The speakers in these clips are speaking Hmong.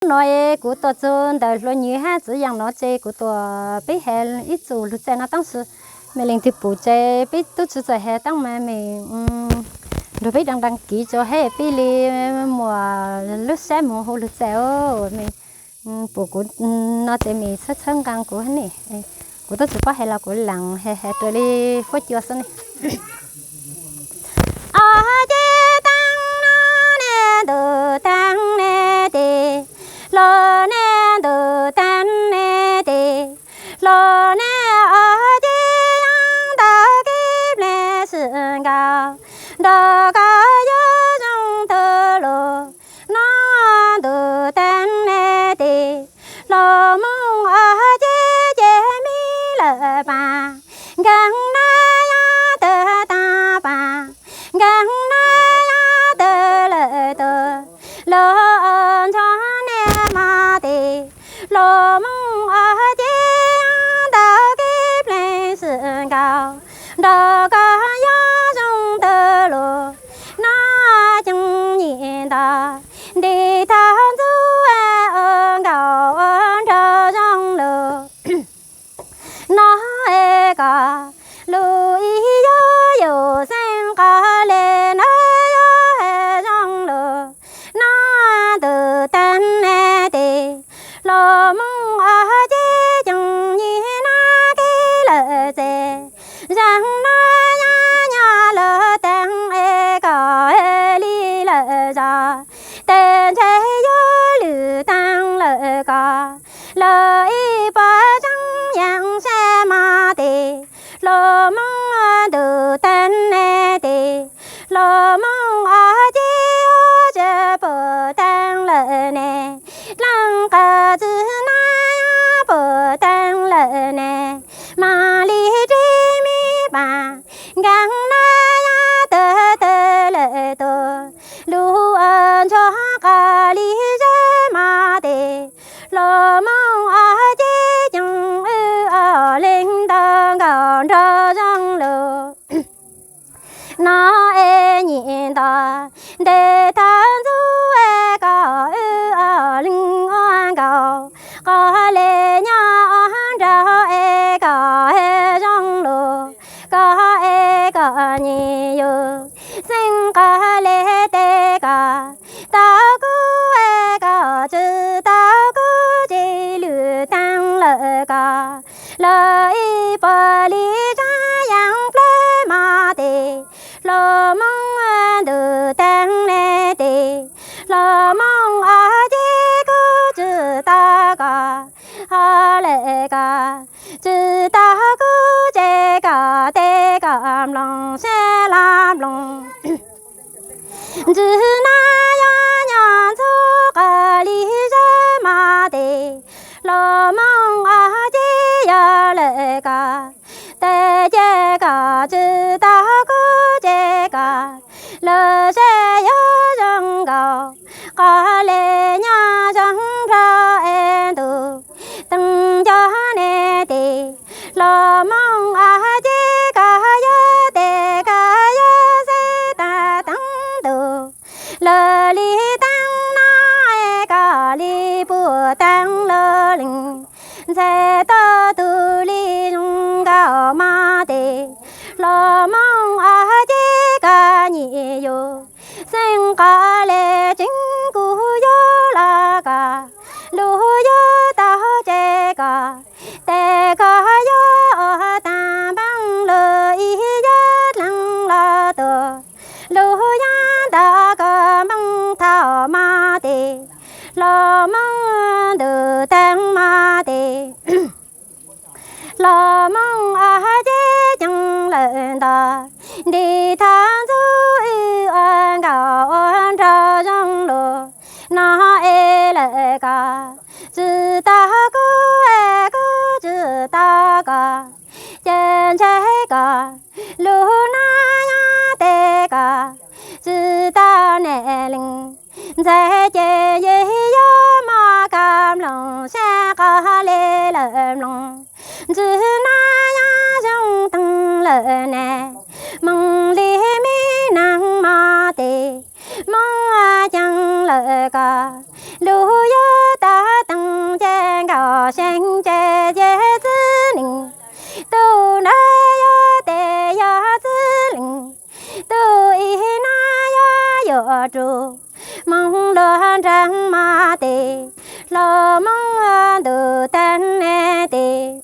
Hnub no es kuv tuaj txug ntawm Hluas Nyuj hab Txiv Yees no ces kuv tuaj peb has ib txuj lug txais no taab sis mej leej twg pum ces peb tub tsi txawj has taab mas mej nrug peb đăng đăng ký tso hab peb le muaj lub sab moog hu lug txais os. Mej pum kuv no ces mej txhawb txhawb nqaa kuv hab ne. Kuv tub tsi paub has los kuv lees has has raws le huab cua xwb ne. Ob ceg taag no ne, ntuj taag ne tes, hlo ne ntuj taag ne tes, hlo ne ob ceg yaag ntawm kev pleg sib nkaus, nrog koj yuav zoo tug lug. No ntuj taag ne tes, hlo moog ob ceg ces me lawm paab, nkeeg na yog tawg taag paab, nkeeg na yog tawg lawm tug, lug nrog ne mog tes, hlo moog ob ceg yaag ntawm kev pleg sib nkaus, nrog koj yuav zoo tug lug. No ceeb nyim nto, nti thawj ntxuv ua nkaus ua nrog zoo lug. No es koj lug ib yug yug xeeb qhov le na yuav zoo lug. No ntuj taag ne tes, hlo moog ob ceg ceeb nyim na kev lawm txes, zaag na nyob nyob lug taag es koj le lawm zog, tes ntshe yuav lwm taag lawm koj, lawm ib puas tseeb yeej sab mog tes, hlo moog ntuj taag ne tes, hlo moog ob ceg yuav tsi pum taag lawm ne, dlaab qhov tsi na yuav pum taag lawm ne, mas le reg me paab, nkeeg na yog tawg tawg lawm tug, lug ua nrog koj le sab mog tes, hlo moog ob ceg ceeb wb ob leeg ntawm nkaus nrog zoo lug. No es nyim nto, nti thawj ntxuv es koj wb ob leeg ua nkaus, qhov le nyob nrog es koj zoo lug, koj es koj nyim yug, xeeb qhov le tes koj, tau kuv es koj tsi tau kuv ces lwm taag lawm koj, lawm ib puas le tseeb yeej plawg mog tes, hlo moog ntuj taag ne tes, hlo moog ob ceg kuv tsi tau koj, ho lawm koj tsi tau kuv ces koj tes koj nplooj sab laj nplooj. Ntsis na yuav nyob ntxhov qhov le sab mog tes, hlo moog ob ceg yuav lawm koj, tes ces koj tsi tau kuv ces koj lawm seb yuav zoo nkaus, qhov le nyob zoo nrog es ntuj taag cov ne tes, hlo moog ob ceg koj yuav tes koj yuav xeb taag taag ntuj, lawm le taag no es koj le puag taag lug leej, ntxhais tau tug le zoo nkaus mog tes, hlo moog ob ceg koj nyim yug, xeeb qhov le tseeb kuv yuav los koj, lug yuav tau ces koj, tes koj yuav ua taag npaab lug ib yog dlaag los tuag, lug yog ntawm koj npaab thaum mog tes, hlo moog ntuj taag mog tes, hlo moog ob ceg ceeb lawm nto, nti thawj ntxuv wb ua nkaus ua nrog zoo lug, no es lawm koj tsi tau kuv es kuv tsi tau koj, ces ntshe koj lug na yog tes koj tsi tau ne leej, ntxhais ces yog yuav mog koj nplooj sab qhov le lawm nplooj, ntsis na yog zoo taag lawm ne, moog le me naag mog tes, moog ceeb lawm koj, lug yuav rub, Hmoob luag nreeg mog tes, hlo Hmoob ntuj teb tes.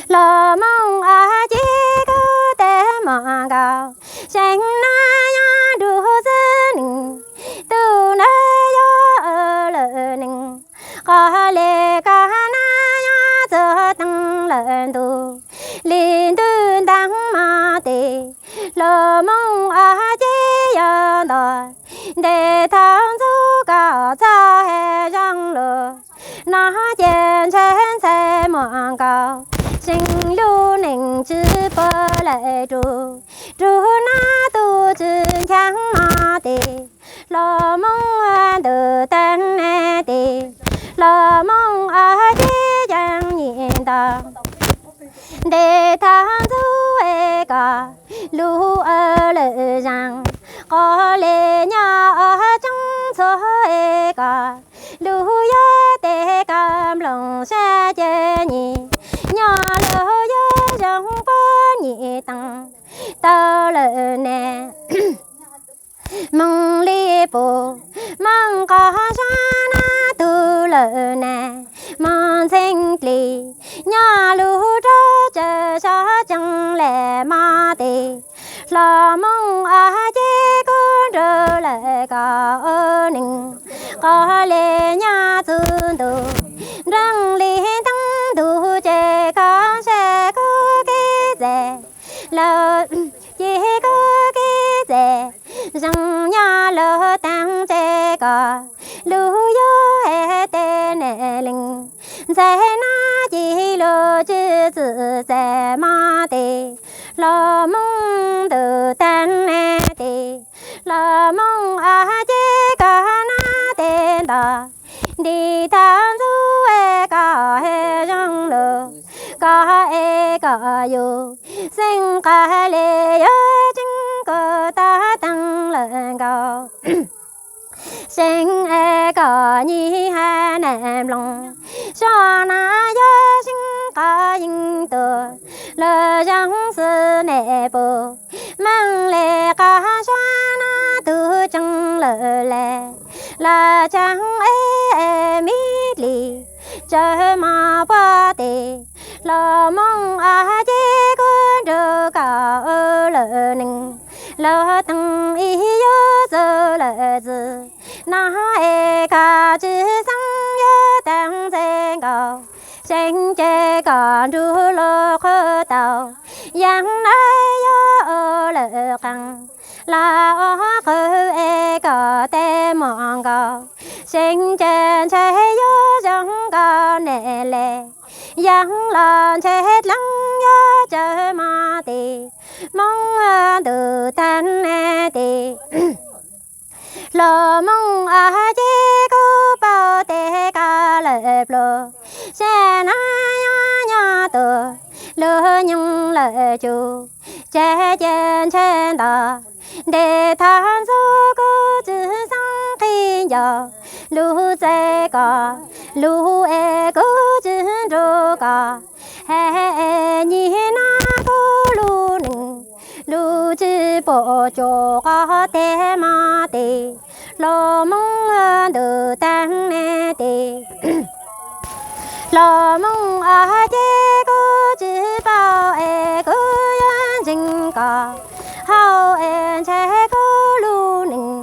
Hlo Hmoob ob ceg kub teb mom nkaus, seev na nyob nrug xwb neeg, tug na yog lawm neeg, qhov li koj na nyob txog teev lawm ntuj, li ntug nteeg mog tes, hlo Hmoob ob ceg yog ntog, ntes thaum ntxub koj txoj hau zoo lug, no ces ntshe ntxhais muam nkaus, seev lub neej tsis puag lawm rub, rub na tub tsis nchav mog tes, hlo Hmoob ntuj teb tes, hlo Hmoob ob ceg yeej nyim ntog, ntes thaum ntxub es koj lub lawm zag, qhov li nyob ob tseeb txhua es koj lub yuav tes koj nplooj sab ces nyim, nyob lub yuav zoo quav nyim teev, tau lawm ne. Moog li pum, moog qhov sab na tug lawm ne, moog ntxhee dlis, nyob lub rog tsaws sab tsees le mog tes, hlo Hmoob ob ceg kub nrug lawm koj ua neeg, qhov li nyob txug ntuj, nreeg li teev ntuj ces koj sab kub kev txais, lawm ces kub kev txais, zeeg nyob lub teev ces koj lub yuav tes ne leej, ntxhais na ces lub tsis txwm txais mog tes, hlo Hmoob ntuj teb tes, hlo Hmoob ob ceg koj na tes ntog, nti thaum ntxub es koj hau zoo lug, koj es koj yug, seev qhov li yuav tseeb koj tau teev lawm nkaus, seev es koj nyim hab ne nplooj, sab na yuav seev koj yeej tuag, lub zeeg xwb ne pum, moog li qhov sab na tug tseev lawm le, lub tseev es me dlis tsaws mog puag tes, hlo Hmoob ob ceg kub nrug koj ua lawm neeg, lub teev ib yuav txug lawm txwv, no es koj tsis xeeb yuav teev ntxhais nkaus, seev ces koj nrug lub qhov tau, yeej na yuav ua lawm qeej, los ua qhov es koj tes muam nkaus, seev ces ntshe yuav zoo koj ne le, yeej los ntshe dleej yuav tsaws mog tes, Hmoob ntuj teb tes, hlo Hmoob ob ceg kub paub tes koj lawm pluag, sab na nyob nyob tuag, lub nyoog lawm cug, tseg ces ntshe ntog, ntes thaum ntxub kuv tsis xeeb qhib ncaus, lub txais koj, lub es kuv tsis nrug koj, hab es nyim no kuv lub neej, lub tsis pum cuag koj tes mog tes, hlo Hmoob ntuj teb tes, hlo Hmoob ob ceg kuv tsis paub es kuv yuav ntseeg koj, hau es ntshe kuv lub neej,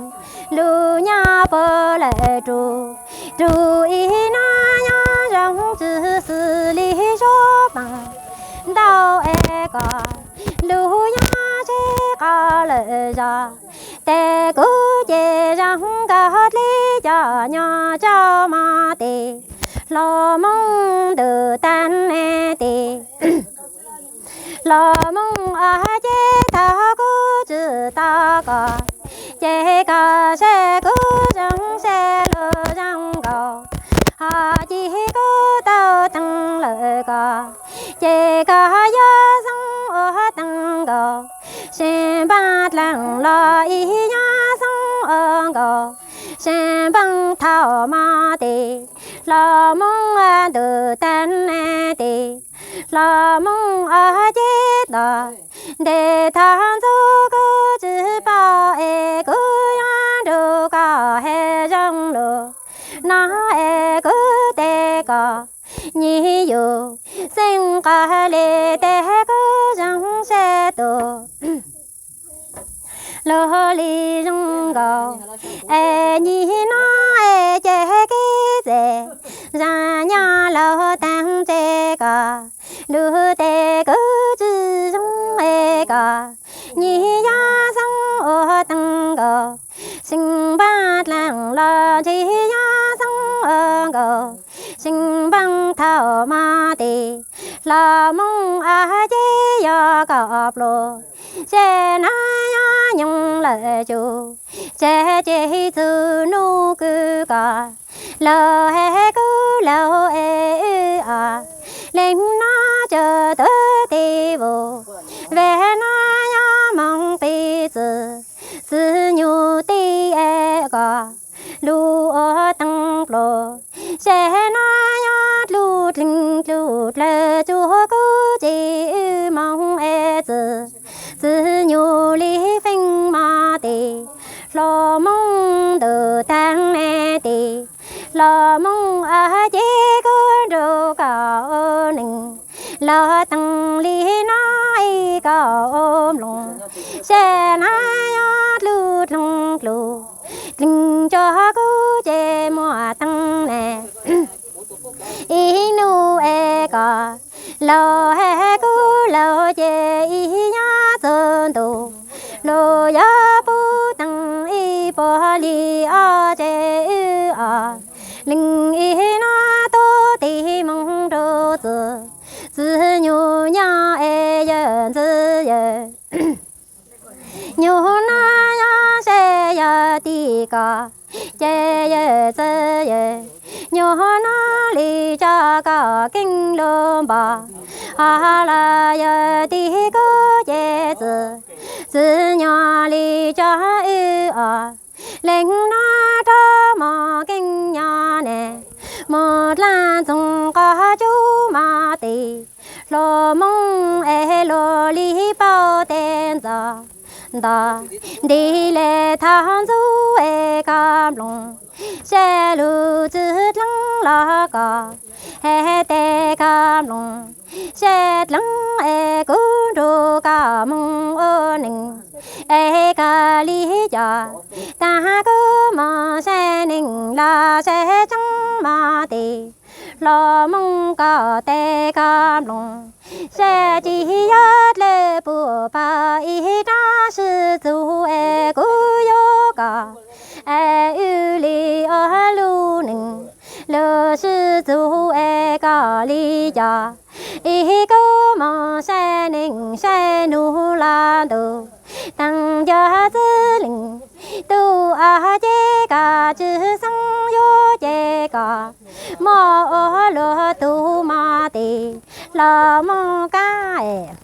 lub nyob puag lawm rub, rub ib nab nyob zoo tsis xws li suab paag, ntau es koj lub nyob tseg koj lawm zog, tes kuv ces zoo nkaus dleb cov nyob tsau mog tes, hlo Hmoob ntuj teb tes, hlo Hmoob ob ceg thaum kuv tsis tau koj, ces koj saib kuv zoo saib lub zoo nkaus, ho cis kuv tau teev lawm koj, ces koj yuav xeeb ua teev nkaus, seev npaaj dlaag los ib nyob xeeb ua nkaus, seev npaaj thaum mog tes, hlo Hmoob ntuj teb tes, hlo Hmoob ob ceg tog, ntes thaum ntxub kuv tsis paub es kuv Los hais zoo lus no es kuv tes kom nyiv yus xeeb qos li tes kuv zoo sab tus lug li zoo nkaus es nyiv no es ces kev txem zaj nyob laug taag tse kom lug tes kuv tsi zoo es kom nyiv yog xeeb ua teeb nkaus, xeeb npaaj dlaag los ntshis yog xeeb ua nkaus, xeeb npaaj thaum maj tes hlo moog a ces yog kaum pluas, ces nag yog nyoog lawm tsum, ces ces txug nub kws kom laug hais kuv laug es wb os, leej no tsa tuv tes vus, veg no yog moog pib txwm, txwm nyuj tij es kom lug ua teeb pluas, ces nag yog dlug dleeg dlug dlawg tsuav kuv ces wb moog es txwm, txwm nyuj li feeb maj tes hlo moog ntuj taag ne tes hlo moog a ces kuv nrug koj ua neeg, laug teeb li no es koj ua nplooj, ces nag yog dlug dleeg dlug dleeg tsuav kuv ces muaj teeb ne ib nub es kom laug hais kuv laug ces ib nyob txug ntuj lug yog puv teeb ib puas li ob ces wb os, leej ib no tuv tes moog nrug txwm, txwm nyuj nyob es yawm ntxwv yawm nyuj no yog seb yog tim koj, ces yawm ntxwv yawm nyuj no li tso koj keeb lug npo, ho los yog tim kuv ces txwm, txwm nyuj li tso wb os, leej no rov mog keeb nyob ne, moog dlaab txoog qos cub maj tes hlo moog es lug li paub tes ntxov ntog nti le thov ntxub es koj nplooj, seb lug tsi dleeb los koj hais tes koj nplooj, seb dleeb es kuv nrug koj moog ua neeg es koj li coj, taag kuv moog saib neeg los saib tseeb maj tes hlo moog koj tes koj nplooj, seb tsi yog dlawg puv pag ib rab sib txug es kuv yuav koj es wb li ua lub neej lug sib txug es koj li coj, es kuv moog saib neeg saib nub los ntuj taag nco txwv leej tub os, ces koj tsi xeeb yuav ces koj muaj ua luag tug maj tes hlo moog kab es